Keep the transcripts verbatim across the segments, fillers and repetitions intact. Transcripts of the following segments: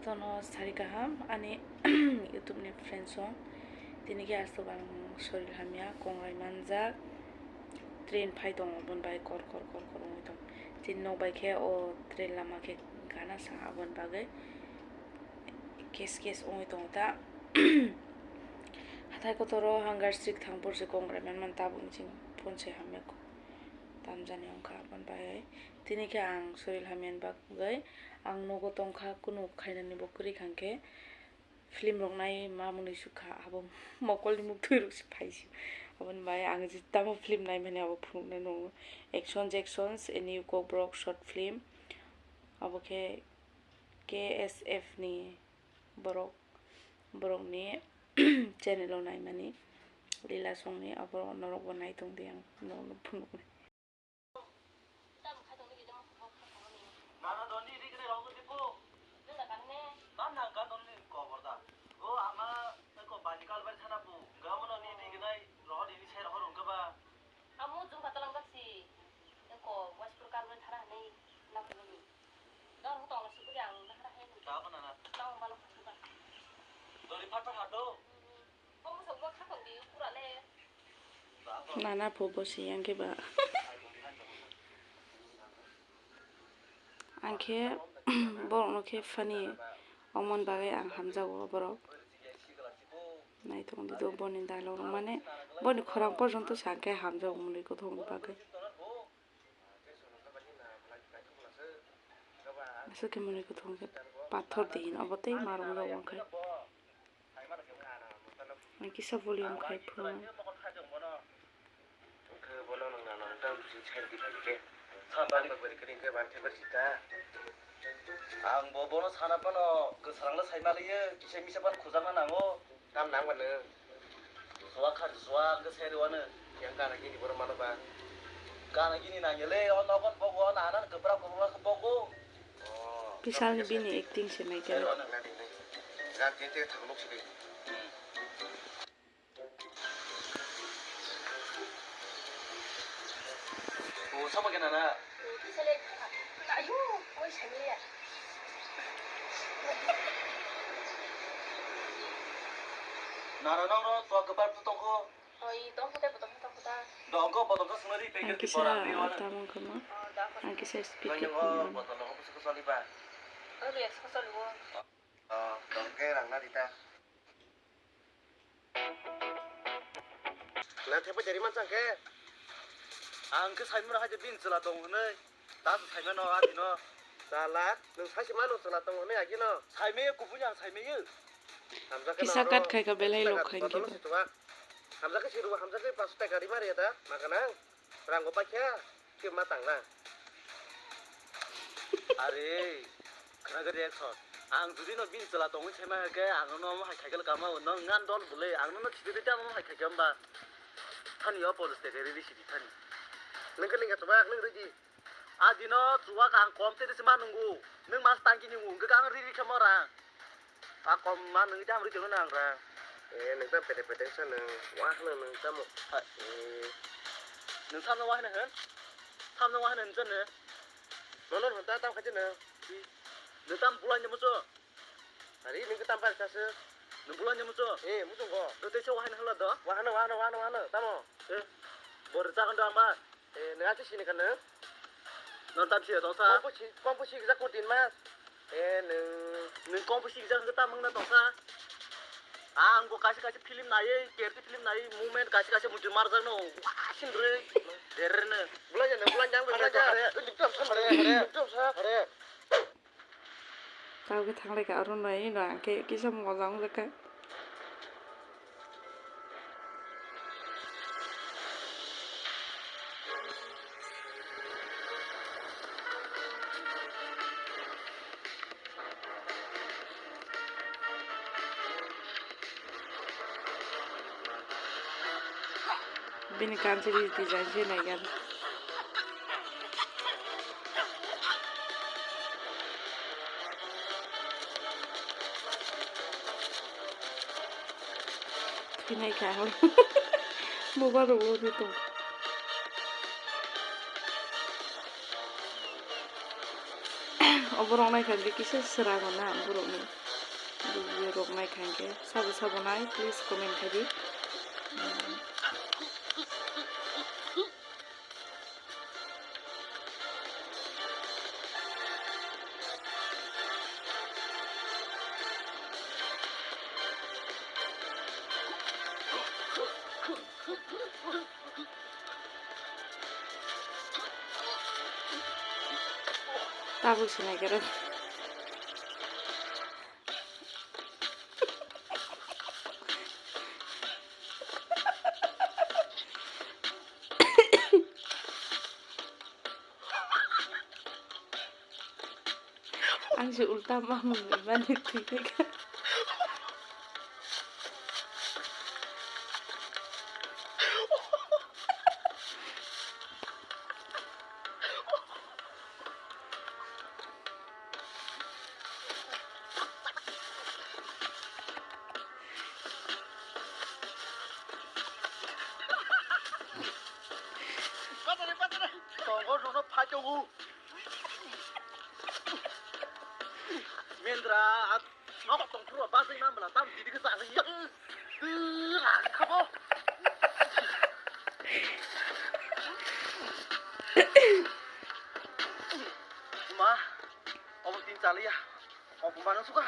Bono sari kaham ani YouTube ni friends rok. Tini khe aswk ang sorir hamya, kongrai manjak, train phai tongo, aboni bai kor kor kor kor wngwi tongo. Chini nok bai khe o train lama khe gana sa, aboni bagwi kes kes wngwi tongo ta. Hathai kotoro hunger strike thang porse kongrai manman tabuk chini phone se hamya ko. Tamjani wngkha aboni bagwi. Tini khe ang sorir hamyani bagwi ang nogo tongkha, kunu khainani bo kwrwi kha hwnkhe film rok nai ma mwnwi sukha, abo mokolni muktwi rok se phaisio. Aboni bai ang je tamo film naimani abo phunuknai nungo. Action Jacksons, a new Kokborok short film, abo khe K S F ni borok, borokni channel o naimani Lila songni, abo norok bo nai tongdi, ang norokno phunuknai. Nana doni ri kene rong di po. Nana kan doni ko borda. O ama ko bani kal bar thana pu. Gamono ni ri kene roho di ni ser roho rong ba. Amu jung katalang taksi. Ko waspur kal bar thana nei na ko ni. Dor ho tong su buri ang na hara hai. Ta apa nana? Tang malo ka. Dori phat phat hato. Nana pho bosi yang khe ba. Ang khe borokno khe funny wngmani bagwi ang hamjago borok. Naitong di do boni dialogue rok mane boni khorang porjonto sa khe hamjago mwnwi kwthwngni bagwi. Aswk khe mwnwi kwthwng khe pathor di hino, obo tei ma rwmjak wngkhe. Ang kisa volume khai phuru. Ang bo bono sana phano kwsarangno sai maliyo, kisa misa phano khujagna nango. Tam nang ba nwng? Suwa kha suwa hwnkhe sai rwano. Yang gana gini borok mano ba? Gana gini nangya le, o nogon bogo, o nana kwbra kwbra khe bogo. Oh, Bisalni bini acting se naikhe. Sai rwano nang nadi nai. Ram je te thang nuk sidi. O sama kena na. Ayo, oi samiya. Nara nang ro to kebar tu tongko. Oi, tongko te tongko tongko ta. Dongko bodongko sumari Ang pekir kisa kora. Tamang kama. Ang kisa speaker. Nang bodong ko suko soli ba. Oi, suko soli wo. Oh, dongke rang na dita. Na thepai dari mansa khe? Ang khe saimano hai je bini chwla tong hwnwi. Ta se saimano adino. Chala, nwng saisi mano chwla tong hwnwi agino. Saimaya kubuni ang saimaya. Hamjakhe Kisa no kat khai kha belai lok khai khe. Hamjakhe siruba hamjakhe paso taka ri mari da. Makanang. Rango paikha. Khe ma tang na? Are, khwna gari action. Ang jodi no bini chwla tongwi saima khe, ang no omo hai khaikhe kama o, no ngan dol bwle, ang no khide de tamo hai khaikhe hamba. Thani o police te riri sidi thani. Nang khe lingka chubak, nang ridi. A dino chubak ang kom te de ma nungu. Nang mas tangki nungu, ang riri khe mora. A kom ma nungwi tamo rikhe nang ra. Eh, nung tamo pete pete sa nung. Wah nung nung tamo. Hai. Eh. Nung samno wah nung hen? Samno wah nung jen ne? Nono hon ta tam khaje nung. Nung tam bulai ne mucho. Hari nung tam bar kase. Nung bulai ne mucho. Eh, mucho go. Nung te se wah nung hala do. Wah nung, wah nung, wah nung, wah nung. Tamo. Eh. Bor jagan do ama. Eh, nung achi sini kan nung? Nung tam sini tongsa? Kongpo si, kongpo si kisa ko tin mas. Eh, nung. Nung kongpo si kisa hwnkhe tam wngna tongsa? Ang bo kaisa kaisa film naiwi, kerti film naiwi, movement kaisa kaisa muchung marjak no, wasin rwi, derre no. Bulai jang, bulai jang, bulai jang. Are, are, are, are. Kau khe thanglai kha, aro nai no ang khe kisa mojang wngkha. Bini kanchwlwi design se naikha. Thwinaikha hor. Bubar rok uri tong. O borok naikha bikisa swrago na borokni. Video rok nai kha hwnkhe sabo sabo nai, please comment khai di. Tabuk se naikarok. Ang se ulta mamung mani thwikha. Tongo nono phaitogo. Mendra, nogo tongthurwa bagwi manbla tam tidi khe chajak ya. Khabo. Ma, obo tin chaliya. Obo mano suka.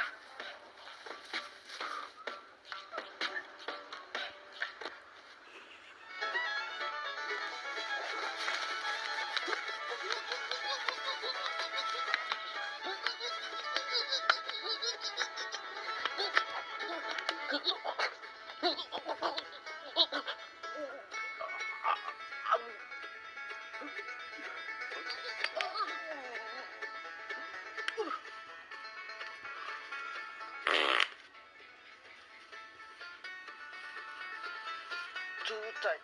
Chutai.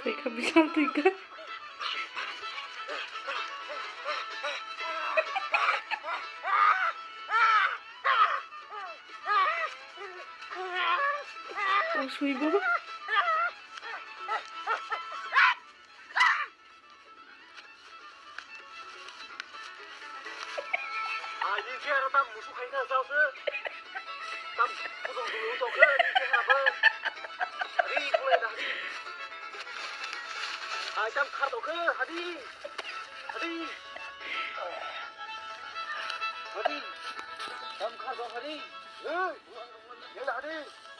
Twi kha, bwsang twi kha. O swibo. Ai, ni khe aro tam musu khaina jao se. Tam kudung dulu to khe, ni khe abo. Hari kulai dah hari. Ai, tam khar to khe, hari. Hari. Hari. Tam khar to hari. Hei. Yala hadi.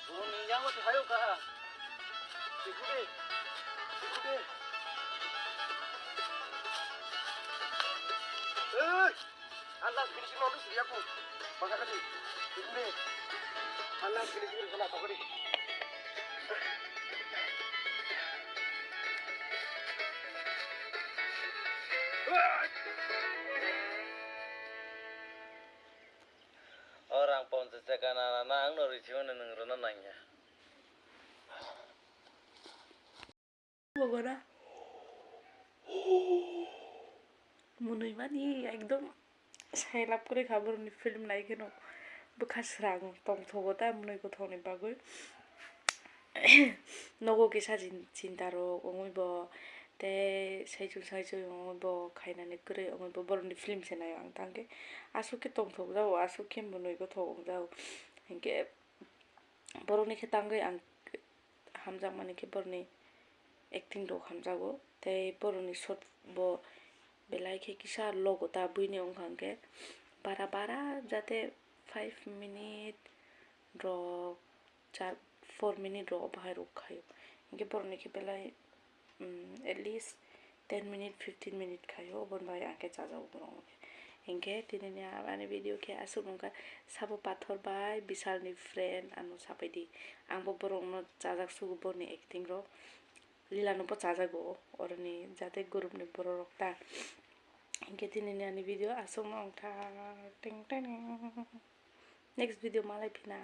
Burung yang masih hayo kah? Ikut deh. Ikut deh. Eh, alas gini sih mau sih aku. Masa kecil. Ikut deh. Alas gini sih kena apa deh? O rang ponchas taka nana na ang no rwi sima nwng rwna nangya. Bogora. Mwnwi mani ekdom sailap kwrwi kha borokni film nai kheno bwkha srang tongthogo ta mwnwi kwthokni bagwi. Nogo kisa chin-, chinta rok wngwi bo tei saichung saichung wngwi bo khainani kwrwi wngwi bo borokni film se naio ang tangkhe aswk khe tongthok jao aswk khe mwnwi kwthok wngjao hinkhe borokni khe tangwi ang hamjakmani khe borokni acting rok hamjago tei borokni shot bo belai khe kisa logo ta buini wngkha hinkhe bara bara jate five minute rok char four minute rok bahai rok khaio. Hinkhe borokni khe belai, um, at least ten minute, fifteen minute khaio, oboni bagwi ang khe chajago borokno khe. Hinkhe tinini ani video khe aswk wngkha, sabo pathor bai Bishalni friend ano sapaidi. Angbo borokno chajak sugo borokni acting rok. Lila no bo chajago oroni jate group ni borok rok ta. Hinkhe tinini ani video aswkno wngkha. Ting ting. Next video malai phina.